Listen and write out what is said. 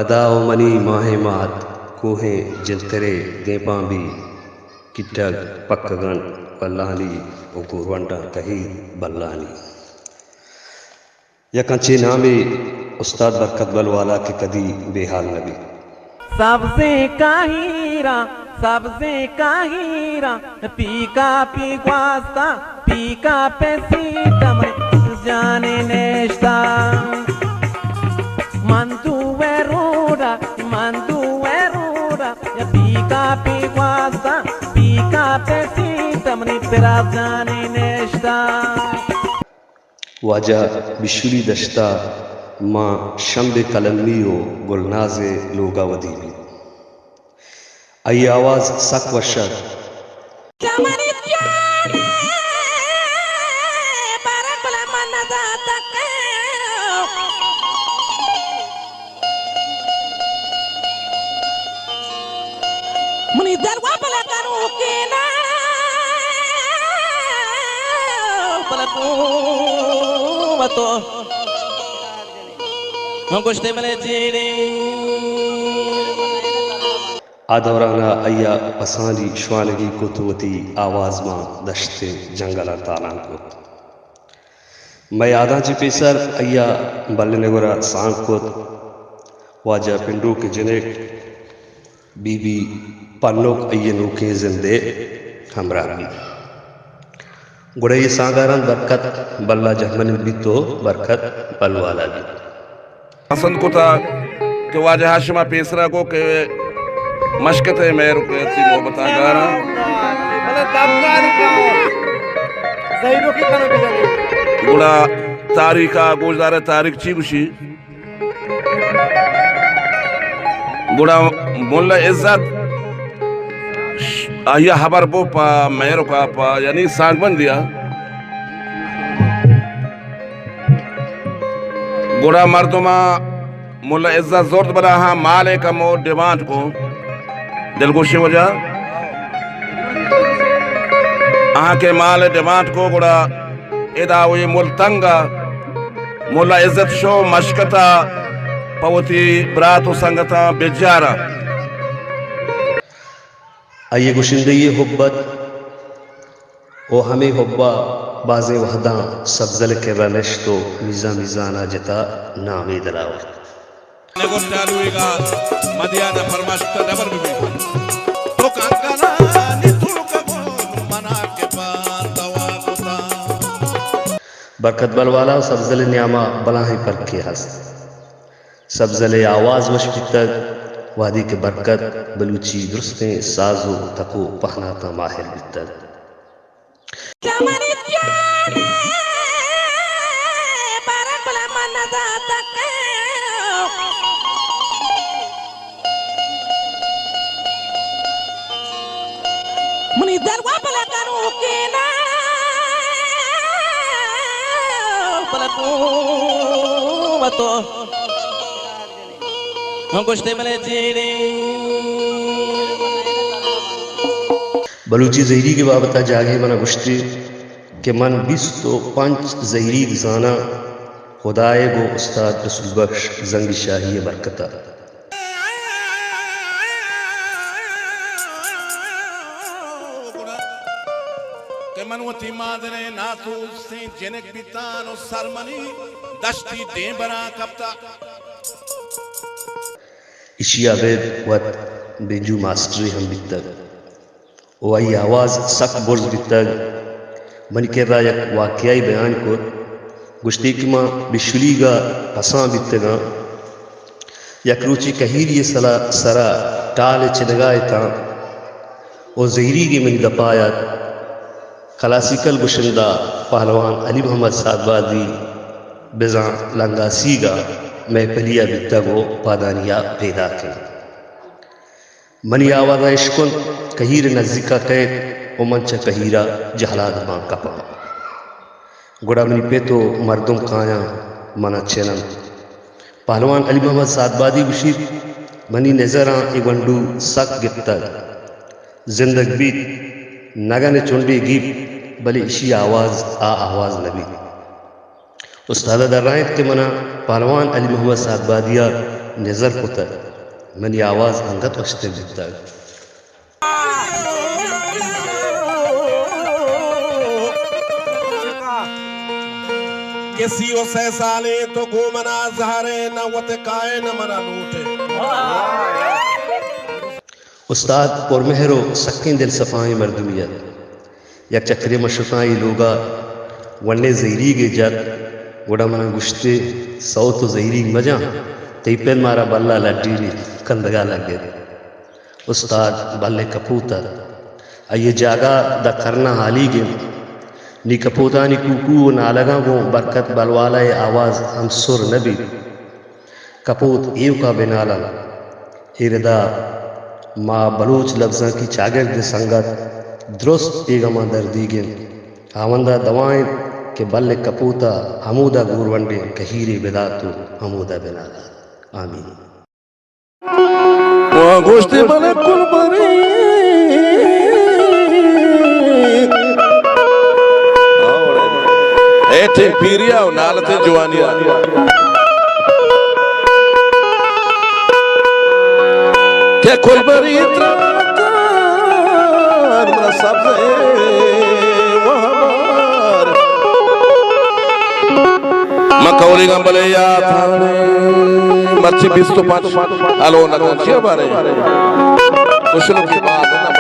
ادا و منی ماہیں مات، کوہیں جنترے دیمپان بی، کٹگ پکگ انت بلانی و گورونڈاں تہی بلانی۔ یک انچیں نامے استاد برکت بل والا کہ کدی بے حال نہ بیت۔ سبزیں کاہیراں، سبزیں کاہیراں، پیکا پی گواستا، پیکا پہ سیتم جانی نشتا۔ من دوئے روڈا، من دوئے روڈا، یا پیکا پی گواستا، پیکا پہ سیتم نی پرا جانی نشتا۔ واجہ بشولی دشت ءَ ماں شمبے قلمی و گلناز ءِ لوگ ءَ ودی بیت۔ آئی ءِ آواز سک وش ات۔ چمنی جان ءَ بارک بلا من نزاتک۔ منی دروا بلا کنوکینا، بلا گوں وتو۔ ہم گوشتے بلے جیڑی۔ آ دوران ءَ آئی ءَ پسانی شوانگی کت، وتی آواز ماں دشت ءِ جنگلاں تالان کت۔ مئے یاداں چہ پیسر آئی ءَ بلن ءِ گورا سانگ کت۔ واجہ پنڈوک ءِ جنک بی بی پنوک آئی ءِ نوکیں زند ءِ ہمراہ بیت۔ گڑا اے سانگاراں برکت بل ءَ جہمنند بیت و برکت بل والا بیت۔ پسند کتا کہ واجہ ہاشم ءَ پیسرا گو کہ مشکت ءِ مہر کہ تی محبت ءَ گاراں۔ بلے دمداری کن، زہیروکی کن بجنی۔ گڑا تاریخ ءَ گوشدار ءِ، تاریخ چی گوشی؟ گڑا ملا عزت آئی ءَ ہبر بو پہ مہرک ءَ، پہ یعنی سانگبندی ءَ۔ گڑا مردماں ملا عزت زرت، بلا ہاں مالے کمو ڈیمانڈ کو، دلگوشی وجہ آہاں کہ مال ڈیمانڈ کو، گڑا ادا وی ملتنگ ءَ ملا عزت شو مشکت ءَ پہ وتی برات و سنگتاں بجار ءَ۔ آئی ءِ گشندہی ءِ حب ات و ہمے حب ءَ بازیں وہداں سبزل ءِ کرا نشت و میزان میزان ءَ جتا نامے دراورت۔ نگوشت آلویگا مدیانا فرماش کتا ڈبل بی بی۔ تو کنگنانی تو کبو منا کے پان دوا کتا۔ برکت بلوالا و سبزل نیاما بلاہیں فرقے ہست۔ سبزل ءِ آواز وش بیتگ، وہدے کہ برکت بلوچی درستیں ساز و تک و پہناتاں ماہر بیتگ۔ چمنی جان ءَ بارک بلا من نزاتک۔ منی دروا بلا کنوکینا، بلا گوں وتو۔ ہم گوشتے بلے جیڑی۔ بلوچی زہیریگ ءِ بابت ءَ جاگہے من ءَ گوشتی کہ من بیست و پنچ زہیریگ زاناں، ہدائے گوں استاد رسول بخش زنگی شاہی ءِ برکت ءَ۔ کہ من وتی مادر ءِ ناتوسیں جنک بیتان و سر منی دشتی دیمبراں کپتا۔ ایشی ءَ ابید وت بینجو ماسٹرے ہم بیتگ و آئی آواز سک برز بیتگ۔ منی کرا یک واقعہ ءَ بیان کت، گوشتی کہ ما بشلیگ ءَ پساں بیتگاں، یک روچے کہیری ءِ سلا، سرا ٹال ءِ چنگا اتاں و زہیریگے منی دپا ات۔ کلاسیکل گشندہ پہلوان علی محمد سادبادی بزاں لنگاسیگ ءَ محفلی ءَ بیتگ و پادانی ءَ پیداک انت۔ منی آواز ءَ اشکنت، کہیر ءِ نزیک ءَ کئیت و من چہ کہیر ءَ جہلاد باں کپاں۔ گڑا منی پت و مردم کایاں من ءَ چن انت۔ پہلوان علی محمد سادبادی گوشیت، منی نزراں اے گونڈو سک گپتگ۔ زندگ بیت، نگن ءِ چنڈے گیپت، بلے ایشی آواز آ آواز نہ بیت۔ استاد ءَ درائینت کہ من ءَ پہلوان علی محمد سادبادی ءَ نظر کتگ، منی آواز انگت وشتر بوتگ۔ کہ سی و سئے سالیں تو گوں منا زہرے، نہ وت کائے نہ منا لوٹے۔ استاد پرمہر و سکیں دلسپائیں مردمے ات۔ یک چکرے من شتاں اے لوگا، ونڈیں زہیریگے جت، گڑا منا گوشتے، سوت و زہیریگ مجاں، تئی پل مارا بلا لڈینیت، کندگا لگت۔ استاد بلے کپوت ات۔ آئی ءِ جاگہ داں کرناں ہالیگ انت۔ نی کپوتانی کوکو و نالگاں گوں برکت بلوالہ ءِ آواز ہمسر نہ بیت۔ کپوت ایوکا بنال انت۔ اے ردا ما بلوچ لبزانکی چاگرد ءِ سنگت درست اے گماں دردیگ انت۔ ہاوندا دعا انت کہ بلے کپوت ءَ ہمودا گورونڈیں کہیرے بدات و ہمودا بنال ات۔ آمین۔ وا گوشتی بلے کل بری اے ٹیم پیریا و نالتے جوانیا کہ کل بری ترا وطن منا سبز وہبار۔ من کوریگاں بلے یات مرچی بیست و پنچ ہلو نکن چیا بارے؟ کشلو کی بات نہ